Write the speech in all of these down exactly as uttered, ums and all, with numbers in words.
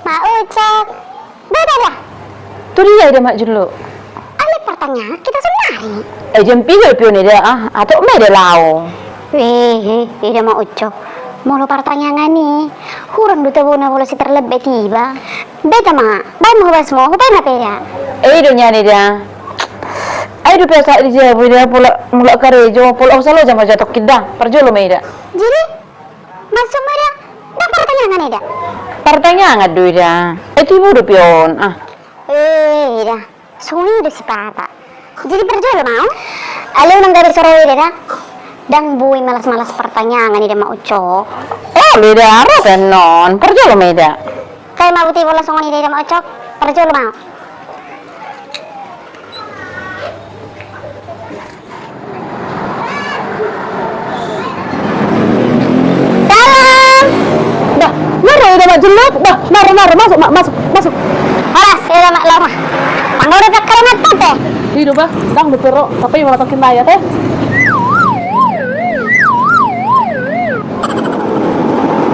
Mak Ucok. Beta da. Tu dia ida Mak Jullu. Alai pertanyaan hita sonari. Eh, jam piga pe on ida, ah, atau ma ida laho. Eh, eh, ida Mak Ucok. Molo pertanyaan i, hurang do tabo na molo si terlebih tiba. Beta ma, baen ma hobas mo, hubaen ma pe ida. Eh, ida nian ida. Ai dope sahat di jabu ida, pola mulak karejo, pola husalo jam ma jatokkin da, parjolo ma ida. Jadi, maksudmu ida, ndang pertanyaan ida? Pertanyaan do ida. Eh, tibu dope on, ah. Eh, ida. Songon i do sipata. Jadi parjolo ma on? Alai unang gabe so ro ida da. Ndang boi malas-malas pertanyaan ida Mak Ucok. Eh, ida, ro pe annon. Parjolo ma ida. Kai ma buti bola songon i ida Mak Ucok. Parjolo ma on. Salam. Bah, maro ida Mak Jullu. Bah, maro, maro, masuk, Mak, masuk, masuk. Horas, ida Mak Laura. Tanggo udah tak kalimat tante. Ido bah, ndang dope ro, tapi mana tokin layar teh.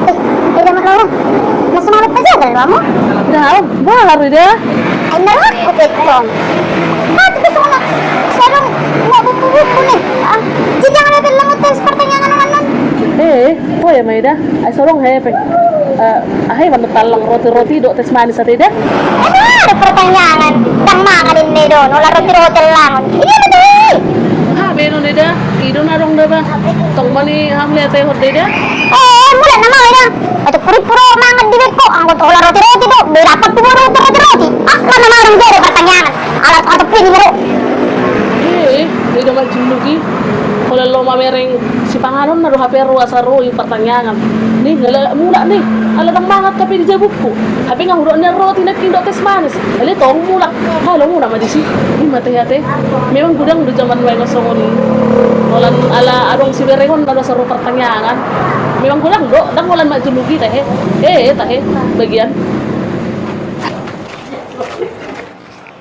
Eh, ida Mak Laura. Masih malu pajagal hamu? Ida, bah, haru ida. Ai na laku pe tong. Mati pe songon na. Sadong na bumbu-bumbu ni. Ah, jadi jangan ada langut tes pertanyaan annon. Eh, oh ya ma ida. Ai sadong hepeng. Eh, aha i ma na tallang roti-roti dohot teh manis ate ida? Eh, ada pertanyaan. Ndang mangan inna i do, holan roti-roti langon. Ida ma tu i. Ha, baenon ida. I do na adong da bah. Tong ma ni hamu liat ate hot da ida. Eh, mulak nama ida. Ai tu puri-puri mangan di beko, anggo tu holan roti-roti do, beda apat tu boru tu roti-roti. Ah, mana mau dong jadi pertanyaan. Alat atau pini bro. Eh, eh, ida Mak Jullu i. Holan laho mamereng sipanganon na do hape ro asa ro i pertanyaan. Ni, ala mulak ni. Ala ndang mangan hape di jabukku. Hape nga hudok nian roti nangkin dohot teh manis. Alai tong mulak. Halo mulak ma disi. Ima teh ate. Memang godang do jaman nuaeng songon i. Holan ala adong siberengon na do asa ro pertanyaan. Memang godang do, ndang holan Mak Jullu i tahe. Eh, tahe. Bagian.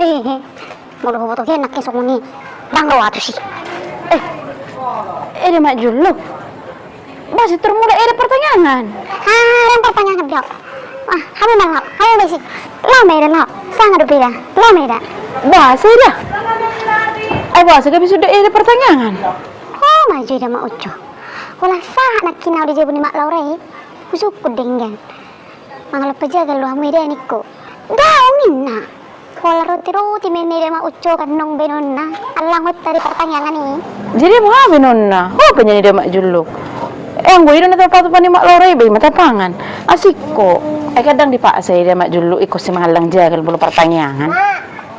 Eh, eh. Molo huboto hian nangkin songon i. Ndang ro au tusi. Eh. Ida Mak Jullu. Bah, si termulai ida pertanyaan. Ah, ndang pertanyaan bro. Ah, hamu ma laho, hamu besi. Laho ma ida laho. Sanga dope ida. Laho ma ida. Bah, si ida. Ai bah, si gabe suda ida pertanyaan. Oh, maju ida Mak Ucok. Holan sahat nangkin au di jabu ni Mak Laura i. Husungkun denggan. Mangalap pajagal do hamu ida ningku. Daong inna. Holan roti-roti ma inna ida Mak Ucok annon baenonna. Ala langut tadi pertanyaan i. Jadi boha baenonna? Ho pe nian ida Mak Jullu. Eh, anggo i do na tapatupa ni Mak Laura i, bah i ma tapangan. Asingko. Ai kan ndang dipaksa ida Mak Jullu, ingkon si mangallang jagal molo pertanyaan.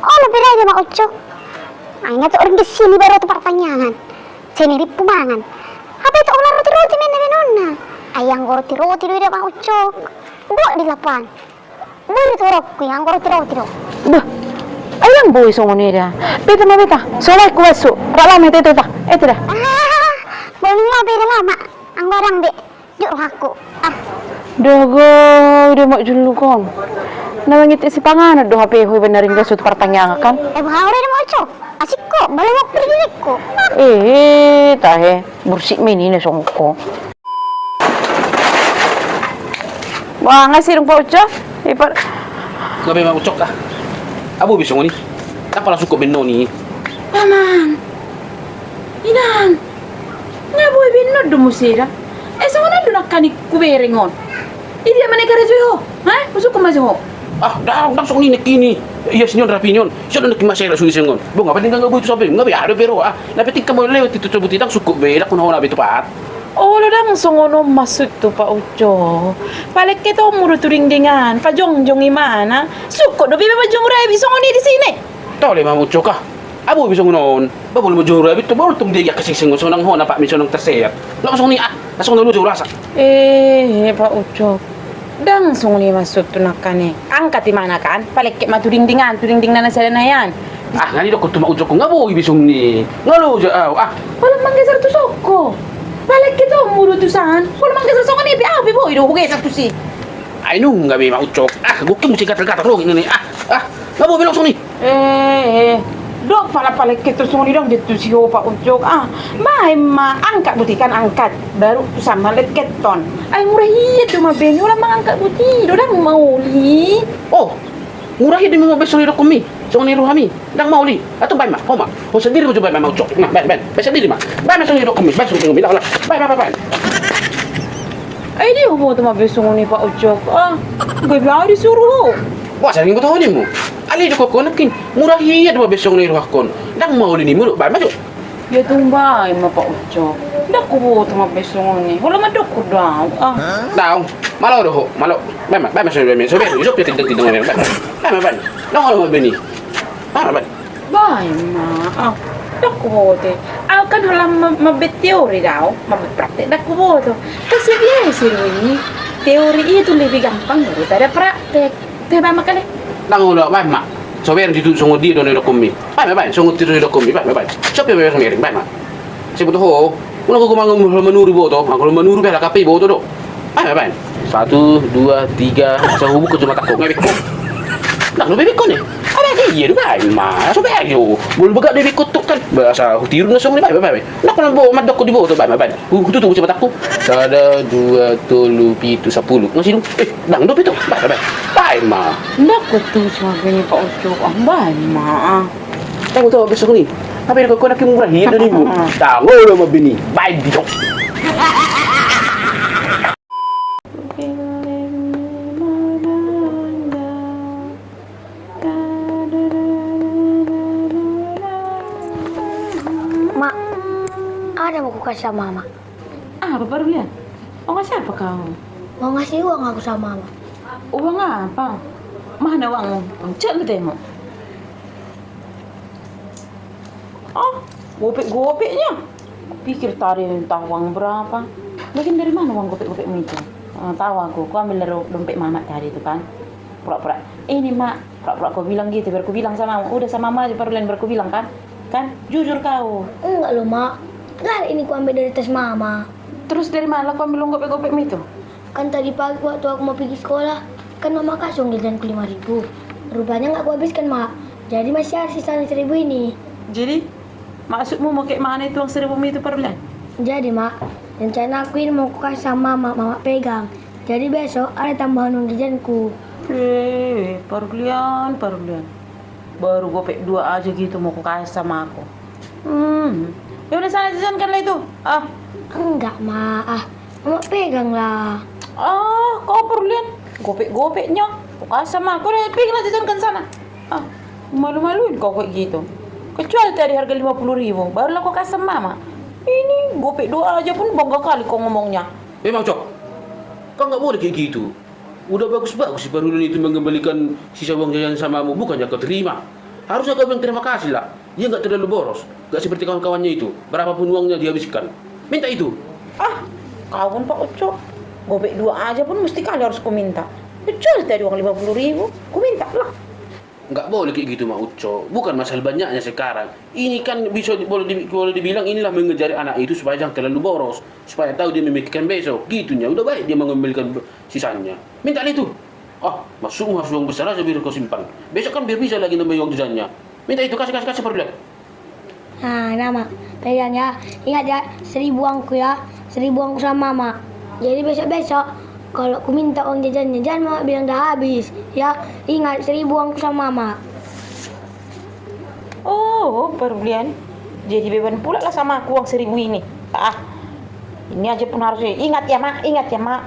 Olo pe da ida Mak Ucok. Ai nga tu ring di sini baru tu pertanyaan. Sini rippu mangan. Hape tu holan roti-roti ma inna baenonna. Ai anggo roti-roti do ida Mak Ucok. Buat di lapan. Boi do tu horongku i anggo roti-roti do. Bah. Ai ndang boi songon i da. Beta ma beta. So lae hubasu. Rap lama ita ita ita. Ita da. Ah, boi ma beta lama. Anggo ndang be. Jok rohangku. Ah. Daga, ida Mak Jullu on. Na mangitik sipanganon do hape ho iba na ringgas tu pertanyaan kan. Eh, boha ora ida Mak Ucok. Asingko, balo ma pergi diriku. Eh, tahe. Bursik ma i ninna songon ho. Wah, nga sidung Pak Ucok. Ipar. Nga be Mak Ucok ah. Abu bisa songon i. Apa langsung ko benno ni. Paman. Inang. Nga boi benno do muse da. Eh, songon on do nangkaning hubereng on. Idia ma na i karejo i ho? Ha? Husungkun ma jo ho. Ah, ndang, ndang songon i nangkin i. Ia sini on rapi ni on. Sia do nangkin ma sera suni songon on. Bo nga paling nga boi tu sape. Nga be aha dope ro ah. Na penting hamu lewat i tu cabut i ndang sungkun be. Ndang hona be tu pat. Olo ndang songon on maksudhu Pak Ucok. Palengketonmu do tu dingdingan. Pajongjong imana. Sungkun dope iba manjomur aek songon i di sini. Tole ma Ucok ah. Abu bisa songon on. Ba bolu mo jora bitu bolu tung dia kasing sing sonang ho na pak mi sonang terseat. Lo songon i ah. Songon lu jora sa. Eh, Pak Ucok. Ndang songon i maksudhu nangkaning. Angkat imana kan. Palengket ma tu dingdingan, tu dingdingan na sada na ian. Ah, nga ni dokon tu Mak Ucok nga boi bisa songon i. Nga lo ja au ah. Pola manggeser tu soko. Palengketonmu do tu san. Pola manggeser songon i pe au pe boi do hugeser tusi. Ai nunga be Mak Ucok. Ah, gokeng muse gatal-gatal rogi ngeni. Ah, ah, nga boi be langsung ni. Eh, eh. Dok pala palengket tu songon i, dang diettu si ho Pak Ucok. Ah, baen ma, angkat buti kan, angkat. Baru tu sama lengketon. Ai mura hian do ma beni, holan mangangkat buti do, dang mauli. Oh, mura hian do ma baen songon i, dok mi. Songon i rohami. Dang mauli. Atau baen ma, ho ma. Ho sandiri ma jo baen ma, Ucok. Nah, baen, baen. Baen sandiri ma. Baen ma songon i, dok mi. Baen songon i, dok mi. Baen, baen, baen. Ai dia huboto ma baen songon i, Pak Ucok. Ah, gabe au disuru ho. Wah, sering boto ho nimu. Alai do kok konakin. Mura hian do ma baen songon i rohangkon. Dang mauli nimu do, baen ma jo. Ia tung baen ma, Pak Ucok. Dang huboto ma baen songon i. Holan mandok do au. Ah. Dang. Malo do ho, malo. Baen ma, baen ma songon i, baen ma. Songon i, songon i, tindang, tindang, baen ma. Baen ma, baen. Dang olo ma beni. Baen ma, baen. Baen ma, ah, dang huboto. Au kan holan ma-, mambaen teori do au, mambaen praktek dang huboto. Kan so biasa do i, teori itu lebih gampang daripada praktek. Te baen ma kali. Dang olo, baen ma. So bereng tutu songon dia do na didokkonmi. Baen ma, baen, songon dia do na didokkonmi, baen ma, baen. So pe baen ma, baen ma. Sai boto ho. Unang ho mangan holan manuru boto, mangan holan manuru pe halak ape boto do. Baen ma, baen. Satu, dua, tiga, asa hubuka jo matangku, nga bebek ho. Dang do bebek ho ni. Ada aja ia do, baen ma. So baen jo. Molo bagak do bebek ho tu kan. Asa hutiru na songon i, baen ma, baen ma. Nang holan bo, mandok ho diboto, baen ma, baen. Hu-, hututup jo matangku. Sada, dua, tolu, pitu, sapulu. Nga sidung. Eh, dang dope tu. Baen ma, baen. Baen ma. Dang hututup ma beni, Pak Ucok. Ah, baen ma. Ah. Dang huboto baen songon i. Hape didok ho, konakin mura hian do nimu. Dang olo ma beni. Baen di ho. Mak, ada mau kukasih sama Mama. Apa, Parlian? Mau ngasih apa kau? Mau ngasih uang aku sama Mama. Uang apa? Mana uangmu? Cek lu tengok. Oh, gopek-gopeknya. Pikir tadi entah uang berapa. Lagian dari mana uang gopek-gopekmu itu? Ah, tahu aku. Kuambil dari dompet Mama tadi itu kan. Pura-pura, "Ini, Mak." Pura-pura kubilang gitu, biar kubilang sama Mama. Udah sama Mama aja, Parlian, biar kubilang kan. Kan? Jujur kau. Enggak loh, Mak. Enggak, ini kuambil dari tas Mama. Terus dari mana kuambil uang gopek-gopekmu itu? Kan tadi pagi waktu aku mau pergi sekolah, kan Mama kasih uang jajanku lima ribu. Rupanya nggak kuhabiskan, Mak. Jadi masih ada sisanya seribu ini. Jadi, maksudmu mau kayak mana itu uang seribu itu, Parlian? Jadi, Mak, rencana aku ini mau kukasih sama Mama, Mama pegang. Jadi besok ada tambahan uang jajanku. Eh, Parlian, Parlian. Baru gopek dua aja gitu mau kukasih sama aku. Hmm. Ya udah, sana jajankan lah itu. Ah. Enggak, Ma. Ah, Mama pegang lah. Ah, kau, Parlian. Gopek-gopeknya. Kau kasih sama aku deh, pegang lah, jajankan sana. Ah, malu-maluin kau kayak gitu. Kecuali tadi harga lima puluh ribu, barulah kau kasih sama Mama. Ini gopek dua aja pun bangga kali kau ngomongnya. Eh, Mang Ucok. Kau nggak boleh kayak gitu. Udah bagus-bagus si Parlian itu mengembalikan sisa uang jajan samamu, bukannya kau terima. Harusnya kau bilang terima kasih lah. Dia nggak terlalu boros, nggak seperti kawan-kawannya itu. Berapapun uangnya dihabiskan. Minta itu. Ah, kau pun, Pak Ucok. Gopek dua aja pun mesti kali harus kuminta. Kecuali tadi uang lima puluh ribu, kuminta lah. Nggak boleh kayak gitu, Mang Ucok. Bukan masalah banyaknya sekarang. Ini kan bisa di-, boleh di-, boleh dibilang inilah mengejar anak itu supaya jangan terlalu boros. Supaya tahu dia memikirkan besok. Gitunya, udah baik dia mengembalikan be-, sisanya. Minta lah itu. Ah, maksudmu harus uang besar aja biar kau simpan. Besok kan biar bisa lagi nambah uang jajannya. Minta itu, kasih, kasih, kasih, Parlian. Nah, nah, Mak. Pegang ya. Ingat ya, seribu uangku ya. Seribu uangku sama Mama. Jadi besok-besok, kalau ku minta uang jajannya, jangan Mama bilang dah habis. Ya, ingat, seribu uangku sama Mama. Oh, Parlian. Jadi beban pula lah sama aku uang seribu ini. Ah, ini aja pun harus ingat ya, Mak. Ingat ya, Mak.